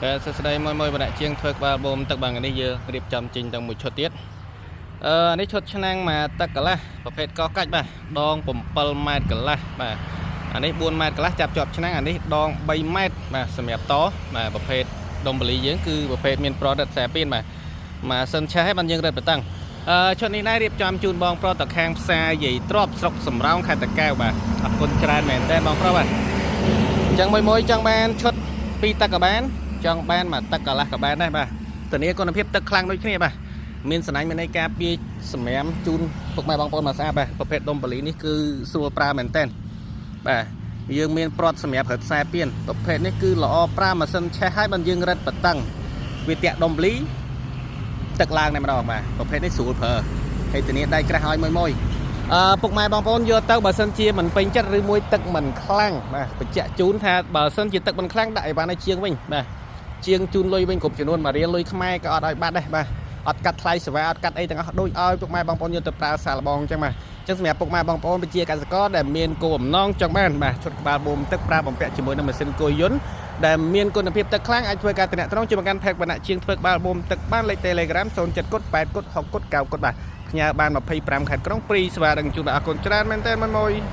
តែសួស្តីមួយមួយបណៈជាងធ្វើក្បាលបូមទឹកបាទថ្ងៃនេះយើងរៀបចំចេញទាំងមួយឈុតទៀតអឺនេះឈុតឆ្នាំងមកទឹកកន្លះប្រភេទកោះកាច់បាទដង7ម៉ែត្រកន្លះបាទអានេះ4ម៉ែត្រកន្លះចាប់ជាប់ឆ្នាំងអានេះដង3ម៉ែត្របាទសម្រាប់តបាទប្រភេទដុំបលីយើងគឺប្រភេទមានប្រឌិតខ្សែពីនបាទម៉ាស៊ីនឆេះឲ្យបានយើងរឹតបន្តឹងអឺឈុតនេះដែររៀបចំជូនបងប្រុសតខាងផ្សារយាយទ្របស្រុកសំរោងខេត្តតាកែវបាទអរគុណច្រើនមែនតើបងប្រុសបាទអញ្ចឹងមួយមួយចង់បានឈុតពីរទឹកក៏បាន ចង់បានមកទឹកកន្លះក៏បានដែរបាទធានាគុណភាពទឹកខ្លាំងដូចគ្នាបាទមានសណាញ់មានន័យការពារសម្រាមជូនពុកម៉ែបងប្អូនមកស្អាតបាទប្រភេទដុំបលីនេះគឺស្រួលប្រើមែនតើបាទយើងមានប្រត់សម្រាប់រត់ខ្សែពៀនប្រភេទនេះគឺល្អប្រើម៉ាស៊ីនឆេះឲ្យបានយើងរឹតបតឹងវាតាក់ដុំបលីទឹកឡើងតែម្ដងបាទប្រភេទនេះស្រួលប្រើហើយធានាដៃក្រាស់ឲ្យមួយមួយអឺពុកម៉ែបងប្អូនយកទៅបើសិនជាមិនពេញចិត្តឬមួយទឹកមិនខ្លាំងបាទបញ្ជាក់ជូនថាបើសិនជាទឹកមិនខ្លាំងដាក់អីវ៉ាន់ឲ្យជាងវិញបាទ ជាងជូនលុយវិញគ្រប់ចំនួនមួយរៀលលុយខ្មែរក៏អត់ឲ្យបាត់ដែរបាទអត់កាត់ថ្លៃសេវាអត់កាត់អីទាំងអស់ដូចឲ្យពុកម៉ែបងប្អូនយកទៅប្រើសាឡបងអញ្ចឹងបាទអញ្ចឹងសម្រាប់ពុកម៉ែបងប្អូនប្រជាកសិករដែលមានគោលបំណងចង់បានបាទឈុតក្បាលបូមទឹកប្រើបំពាក់ជាមួយនឹងម៉ាស៊ីនកុយយន្តដែលមានគុណភាពទឹកខ្លាំងអាចធ្វើការតំណត្រងជាមួយកាន់ផេកវណ្ណៈជាងធ្វើក្បាលបូមទឹកបានលេខ Telegram 07គុត8គុត6គុត9គុតបាទផ្ញើបាន25ខេត្តក្រុងព្រីស្វារឹងជូនអរគុណច្រើនមែនទែនមិនមួយ។